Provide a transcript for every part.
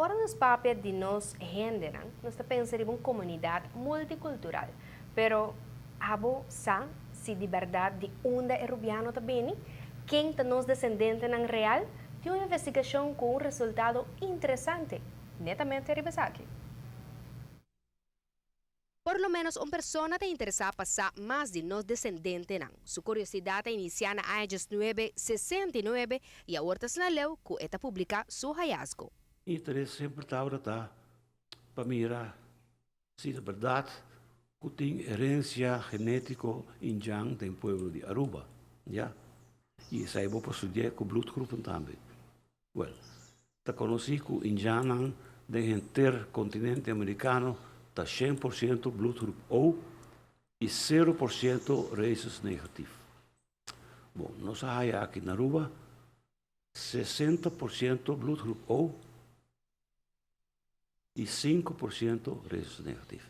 Ora nos papia di nos hendenan, nos ta pensa riba un comunidad multicultural. Pero abo sa si di berdad di unda e Rubiano ta bini? Ken ta nos descendentenan real? Tin un investigacion cu un resultado interesante, netamente riba esaki. Por lo menos un persona ta interesa pa sa mas di nos descendentenan. Su curiosidad a inicia na aña 1969 y awor ta asina leu cu e ta publica su hallazgo. Interes semper tabata pa mira si ta berdad cu tin herencia genetico indjan den pueblo di Aruba, ya. Y esey bo por studia cu bloedgroepen tambe. Wel, ta conoci cu indjannan den henter continente Americano ta 100% bloedgroep O y 0% rhesus negatief. Bon, nos a haya aki na Aruba 60% bloedgroep O y 5% rhesus negatief.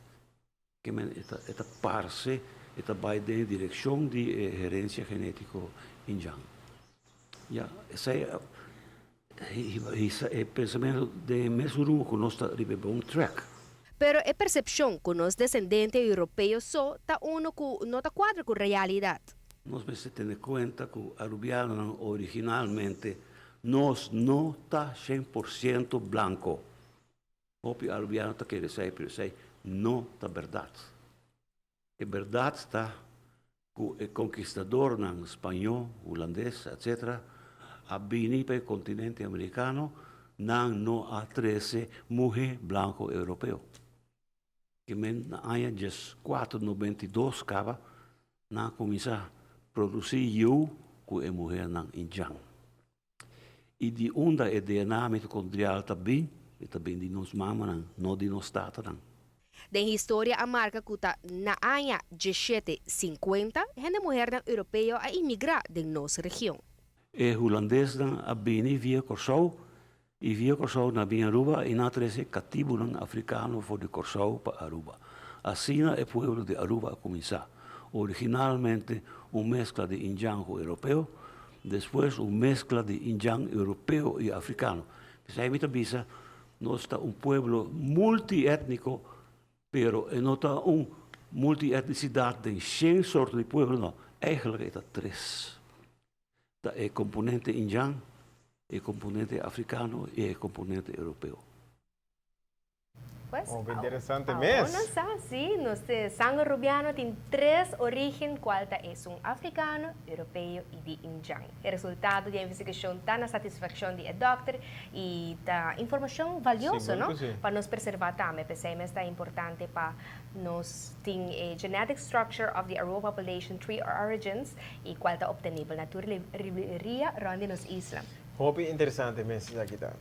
Ke men e ta parce, e ta bay den direccion di herencia genetico indjan. Ja, esey e pensamento den mesun rumbo cu nos ta riba bon track. Pero e percepcion cu nos descendente europeo so ta uno cu no ta cuadra cu realidad. Nos mester tene cuenta cu Arubianonan originalmente nos no ta 100% blanco. Hopi Arubiano ta kere esey, pero esey no ta berdad. E berdad ta cu e conquistadornan spaño, hulandes, etc., a bini pa e continente americano, nan no a trece muhe blanco europeo. Ke men na aña 1492 caba, nan a cuminsa produci yiu cu e muhernan indjan. Y di unda e DNA mitocondrial ta bin, e ta bin di nos mamanan, no di nos tatanan. Den historia a marca cu ta na aña 1750, hende muhernan europeo a imigra den nos region. E hulandesnan a bini via Corsou y via Corsou nan a bin Aruba y nan a trece catibonan africano for di Corsou pa Aruba. Asina e pueblo di Aruba a cuminsa. Originalmente un mezcla di indjan cu europeo, despues un mezcla di indjan, europeo y africano. Pesey mi ta bisa, nos ta un pueblo multietnico, pero e no ta un multietnicidad den 100 sorto di pueblo, no. Eigenlijk e ta tres. Ta e componente indjan, e componente africano y e componente europeo. Pues, Oh, interesante mes. No sa, si, nos sanger Rubiano tin tres origen, cual ta un africano, europeo y di indjan. E resultado di e investigacion ta na satisfaccion di e dokter y ta informacion valioso, Sigur no? Cu si. Pa nos preserva tambe, pesey ta importante pa nos tin e genetic structure of the Aruba population, three origins, y cual ta obtenibel na tur libreria rond di nos isla. Hopi interesante mes esaki ta.